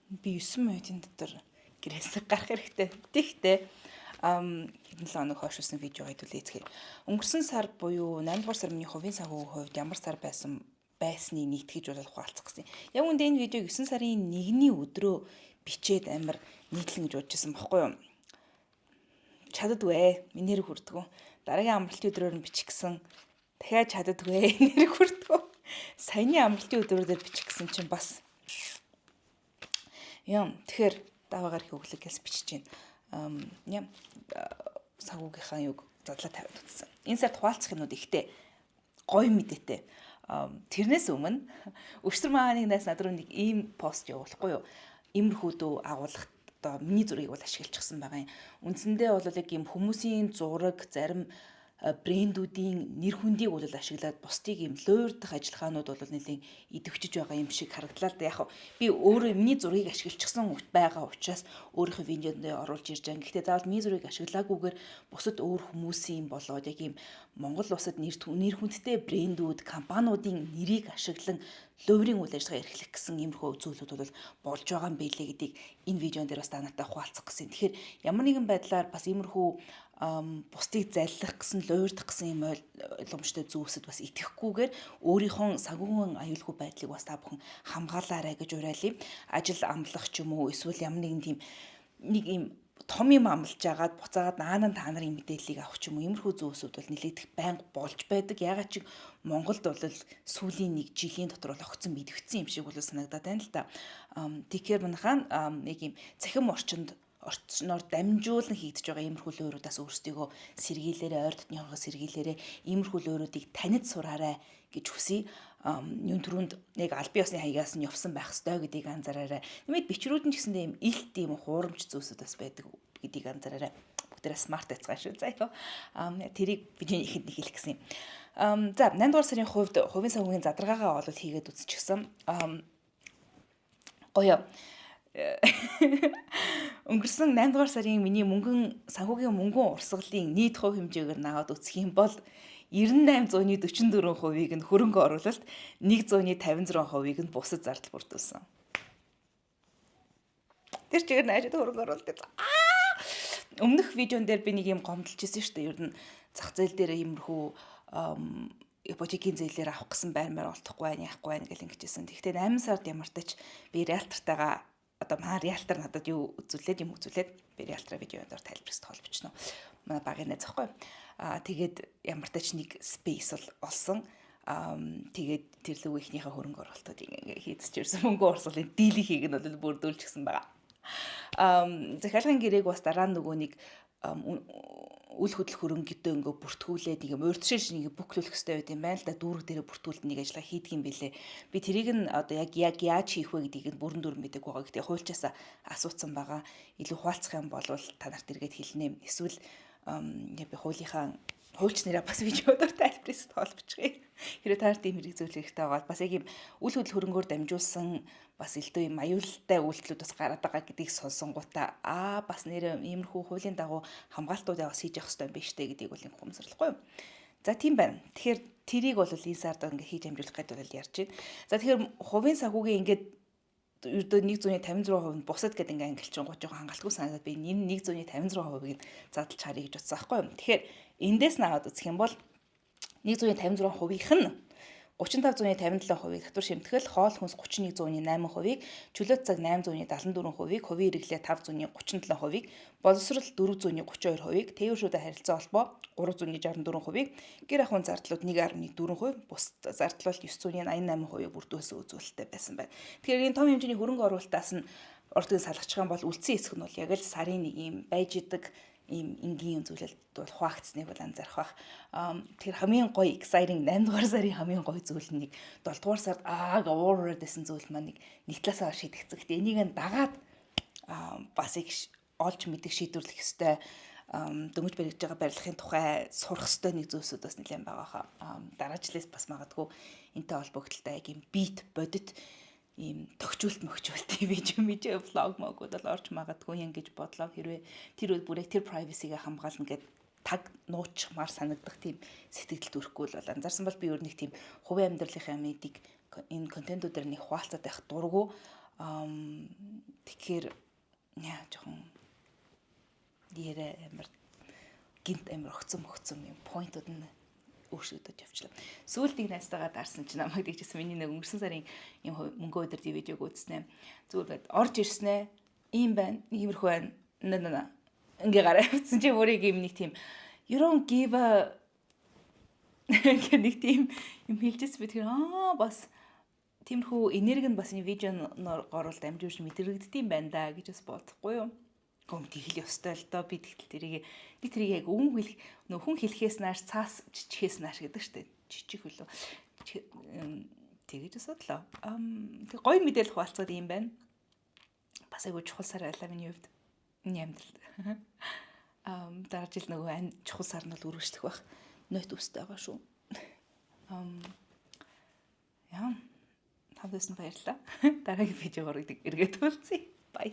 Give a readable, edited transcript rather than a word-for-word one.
Би 9 минутын дотор гэрээсээ гарах хэрэгтэй. Тэгтээ хэдэн 7 хоног хойш үсэн видео хэдүүлээ эцгээ. Өнгөрсөн сар буюу 8 дугаар сар миний хувийн санхүүгийн хувьд ямар сар байсан байсныг нийтгэж бол хуваалцах гэсэн. Яг үндэ энэ видеог 9 сарын 1-ний өдрөө бичээд амар нийтлэн гэж бодож исэн баггүй юу? Чаддгүй. Миний нэр хүрдгүү. Дараагийн амралтын өдрөөр нь бичих гэсэн. Дахиад чаддгүй. Нэр хүрдгүү. Саяны амралтын өдрөөр бичих гэсэн чинь бас юм. Тэгэхээр даваагаар хөглөг гэсэн бичиж байна. Юм санхүүгийнхаа юг задлаа тавиад утсан. Энэ сард хуваалцах юмнууд ихтэй гоё мэдээтэй. Тэрнээс өмнө өчтөр маа нэг найз над руу нэг ийм пост явуулахгүй юу? Имерхүү дүү агуулгах одоо миний зургийг бол ашиглчихсан байгаа юм. Үндсэндээ бол яг ийм хүмүүсийн зураг, зарим брэндүүдийн нэр хүндийг бол ашиглаад бусдыг ийм луйрдах ажиллагаанууд бол нэлийн идэвхжиж байгаа юм шиг харагдлаа л да. Яг би өөрөө миний зургийг ашиглчихсан байгаа учраас өөрийнхөө видеонд оруулж ирж байгаа. Гэхдээ заавал миний зургийг ашиглаагүйгээр бусад өөр хүмүүсийн болоод яг ийм Монгол улсад нэр хүндтэй брэндүүд, компаниудын нэрийг ашиглан луйрын үйл ажиллагаа эрхлэх гэсэн иймэрхүү зүйлүүд бол болж байгаа юм билээ гэдгийг энэ видеон дээр бас та нартай хуваалцах гэсэн. Тэгэхээр ямар нэгэн байдлаар бас иймэрхүү бусдыг заллах гэсэн, луйрдах гэсэн юм ойлгомжтой зүйлсэд бас итгэхгүйгээр өөрийнхөө санхүүгийн аюулгүй байдлыг бас та бүхэн хамгаалаарай гэж уриалъя. Ажил амлах ч юм уу эсвэл ямар нэгэн тийм нэг юм том юм амлаж агаад буцаагаад наанан та нарын мэдээллийг авах ч юм уу иймэрхүү зүйлсүүд бол нэлээдэх байнга болж байдаг. Ягаад чи Монголд бол сүүлийн нэг жилийн дотор бол огцон мэдвэгдсэн юм шиг бол санагдаад байна л да. Тэгэхээр манайхаа нэг юм цахим орчинд орчноор дамжуулан хийгдэж байгаа иймэрхүү луйруудаас өөрсдийгөө сэргийлээрээ, ойр дотныхоогоо сэргийлээрээ, иймэрхүү луйруудыг танид сураарай гэж хүсье. Юун түрүүнд яг албан ёсны хаягаас нь явсан байх ёстой гэдгийг анзаараарай. Нэмээд бичрүүд нь ч гэсэндээ ийм илт ийм хуурамч зүйлсүүд бас байдаг гэдгийг анзаараарай. Бүгдээрээ смарт байцгаана шүү. За яа. Тэрийг бидний ихэнд нэг хэлэх гэсэн юм. За 8 дугаар сарын хувьд хувийн санхүүгийн задаргаагаа бол хийгээд үзчихсэн. Гоё. Өнгөрсөн 8 дугаар сарын миний мөнгөн санхүүгийн мөнгөн урсгалын нийт хувь хэмжээгээр наваад үзэх юм бол 98.44%-ийг нь хөрөнгө оруулалт, 156%-ийг нь бусад зардал бүрдүүлсэн. Тэр чигээр наашид хөрөнгө оруулалт. Өмнөх видеон дээр би нэг юм гомдолж ирсэн шүү дээ. Ер нь зах зээл дээр иймэрхүү ипотекийн зээлээр авах гэсэн байр маар олдохгүй байна, яахгүй байна гэл ингэжсэн. Тэгэхдээ 8 сард ямар ч би риэлтортайгаа одоо манай риэлтор надад юу үзүүлээд юм үзүүлээд би риэлтораа видеонд ор тайлбарлах холбочно. Манай багын найз байхгүй. Тэгээд ямар ч нэг space бол олсон. Тэгээд тэр лүг ихнийхээ хөрөнгө оруулалтууд ингээ хийцэж ирсэн мөнгө урсгалын дийлийнхийг нь бол бүрдүүлчихсэн байгаа. Захиалгын гэрээг бас дараа нь нөгөө нэг үл хөдлөх хөрөнгөдөө ингээ бүртгүүлээд нэг юм урьдчилж нэг бүклүүлэх хэрэгтэй байт юм байна л да. Дүүрэг дээрээ бүртгүүлд нэг ажиллагаа хийдэг юм бэлээ. Би тэрийг нь одоо яг яг яаж хийх вэ гэдгийг нь бүрэн дүрэн мэдээгүй байгаа. Гэтэ хуульчаасаа асууцсан байгаа. Илүү хуваалцах юм бол та нарт эргээд хэлнэ. Эсвэл би хуулийнхаа хуульч нэрээ бас видеодоор тайлбарлаж холбочихъя. Хэрвээ та нарт ийм хэрэг зүйл хэрэгтэй байгаа бас яг ийм үл хөдлөх хөрөнгөөр дамжуулсан бас элдв ийм аюултай үйлдэлүүд бас гараад байгаа гэдгийг сонсонгуудаа бас нэр иймэрхүү хуулийн дагуу хамгаалтуудаа бас хийж явах хэрэгтэй юм биш үү гэдгийг бол ухамсарлахгүй юу. За тийм байна. Тэгэхээр тэрийг бол энэ сард ингээ хийж амжуулах гэдэг бол ярьж байна. За тэгэхээр хувийн санхүүгийн ингээд ердөө 156% нь бусад гэдэг ингээ ангилчин гоо жоохон хангалтгүй санагдаад би энэ 156%-ыг задлж харъя гэж бодсон аахгүй юу. Тэгэхээр эндээс нь аваад үзэх юм бол 156%-ийнх нь 35.57%-ийг татвар шимтгэл, хоол хүнс 31.8%-ийг, чөлөөт цаг 8.74%-ийг, хувийн хэрэглээ 5.37%-ийг, боловсрол 4.32%-ийг, тээвэр шүүдэг харилцаа холбоо 3.64%-ийг, гэр ахуйн зардлууд 1.4%, бус зардал бол 9.88%-ийг бүрдүүлсэн үзүүлэлттэй байсан байна. Тэгэхээр энэ том хэмжээний хөрөнгө оруулалтаас нь ордын салгачих юм бол үлдсэн хэсэг нь бол яг л сарын нэг юм байж идэг ийм энгийн зүйлэлд бол хуваагдсныг бол анзаарах бах. Тэгэхээр хамгийн гоё exciting 8 дугаар сарын хамгийн гоё зүйл нь нэг 7 дугаар сард уураад байсан зүйл маань нэг талаасаа шийдэгцэн. Гэтэ энийг нь дагаад бас их олж мэдэх шийдвэрлэх ёстой дөнгөж баригдаж байгаа барилгын тухай сурах ёстой нэг зүйлсүүд бас нэлээд байгаа хаа. Дараа жилээс бас магадгүй энтэй холбогдлолтой яг юм бит бодит ийм төгчүүлт мөгчүүлт видео видео влог могууд бол орж магадгүй юм гэж бодлоо. Хэрвээ тэр үе бүр яг тэр privacy-гээ хамгаална гэд таг нуучмаар санагдах тийм сэтгэл төрөхгүй л бол анзаарсан бол би өөр нэг тийм хувийн амьдралынхаа юмыг энэ контентуудаар нэг хуваалцаад байх дургу. Тэгэхээр яа, жоохон яриа амар гинт амар огцом огцом юм point ууд нь өөрчлөгдөж явчлаа. Сүүлд нэг найзтайгаа дарсан чинь намайг тэгжсэн, миний нэг өнгөрсөн сарын юм мөнгө өдөртийн видеог үзснэ. Зүгээр орж ирснэ. Ийм байна. Иймэрхүү байна. На на на. Ингээ гараа явцсан чи бүрийг юм нэг тийм "You don't give a" гэх нэг тийм юм хэлжсэн. Би тэгэхээр бас тиймэрхүү энерги нь бас энэ видеогоор дамжуулж мэдрэгддэм байна да гэж бас бодохгүй юу? Гом тэгэл ёстой л доо. Би тэгтэл тэрийг нэг тэрийг яг өвөн хэлэх, нөх хүн хэлэхээс нааш цаас чичхээс нааш гэдэг штэ, чичих хөлөө тэгэж бас бодлоо. Тэг гоё мэдээлэл хуваалцаад юм байна. Бас айгу чухал сар байлаа миний хувьд. Миний амьдралд. Дараа жил нөгөө чухал сар нь бол үргэлжлэх байх. Нойть үстэй байгаа шүү. Яа. Хамт байсан баярлалаа. Дараагийн видеогоор эргээд уулзъя. Bye.